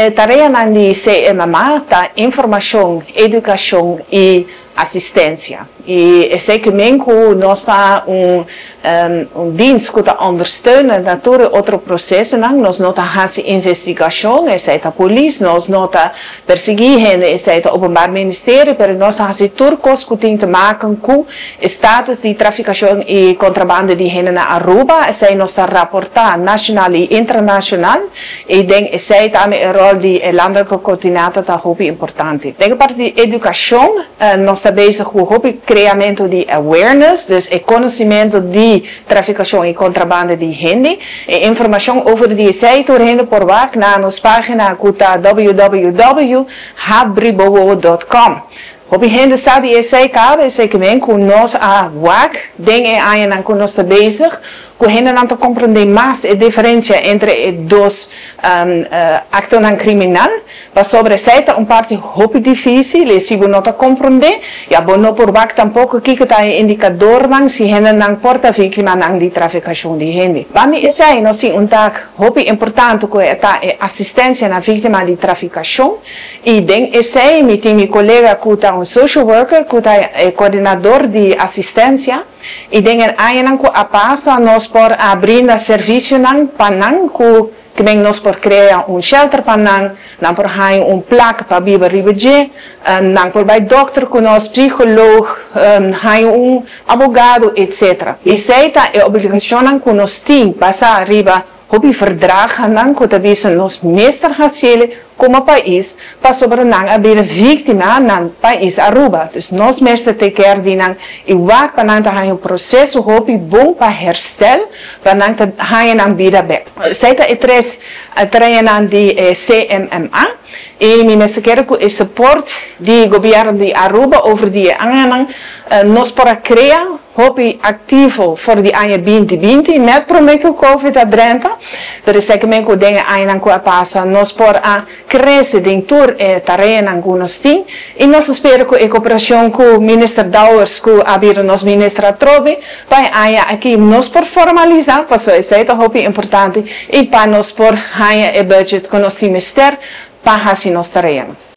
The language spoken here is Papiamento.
E tareanan di CMMA ta informashon, edukashon i asistensia. I esei ke men ku nos ta un un dienst ku ta ondersteunen na tur e otro prosesonan. Nos no ta hasi investigashon, esei ta polis, nos no ta persiguí hende, esei ta Openbaar Ministerie, pero nos ta hasi tur kos ku tin te maken ku e status di trafikashon i kontrabanda di hende na Aruba. Esei nos ta raportá nashonal i internashonal i den esei tambe e ròl di e Landelijke Coördinator ta hopi importante. Den e parti di edukashon nos ta bezig ku hopi kreamentu di awareness, dus e konosimentu di trafikashon i kontrabanda di hende. E informashon over di esei tur hende por wak na nos página ku ta www habribowo dot com. Hopi hende sa di esei kaba, esei ke men ku nos a wak den e añanan ku nos ta bezig, ku hendenan ta komprondé mas e diferensia entre e dos aktonan kriminal, pasobra esei ta un parti hopi difísil i si bo no ta komprondé, ya bo no por wak tampoko kiko ta e indikadornan si hendenan por ta víktimanan di trafikashon di hende. Banda di esei nos tin un tak hopi importante ku e ta e asistensia na víktima di trafikashon. I den esei mi tin mi kolega ku ta un social worker ku ta e koordinador di asistensia i den e añanan ku a pasa nos por a brinda servisionan pa nan ku kimen nos por krea un shelter pa nan, nan por haña un plak pa biba riba dje, nan por bai dokter ku nos, psikoloog, haña un abogado etc. Esei ta e obligashonnan ku nos tin basá riba Hopi verdraganan ku ta bisa nos mester hasiele komo pais pasobra nan a bira víktima nan pais Aruba. Dus nos mester take care di nan i wak pa nan ta haña un proseso hopi bon pa herstel pa nan ta haña nan bida bek. Esei ta e tres tareanan di e CMMA i mi mester kere ku e support di gobierno di Aruba over di e añanan nos por a krea Hopi aktivo for di aña 2020, nèt promé ku Covid a drenta, pero esaki men ku den e añanan ku a pasa nos por a krese den tur e tareanan ku nos tin i nos ta spera ku e koperashon ku Minister Dowers ku a bira nos minister atrobe pa e aña aki nos por formalisá pasobra esei ta hopi importante i pa nos por haña e budget ku nos tin mester pa hasi nos tareanan.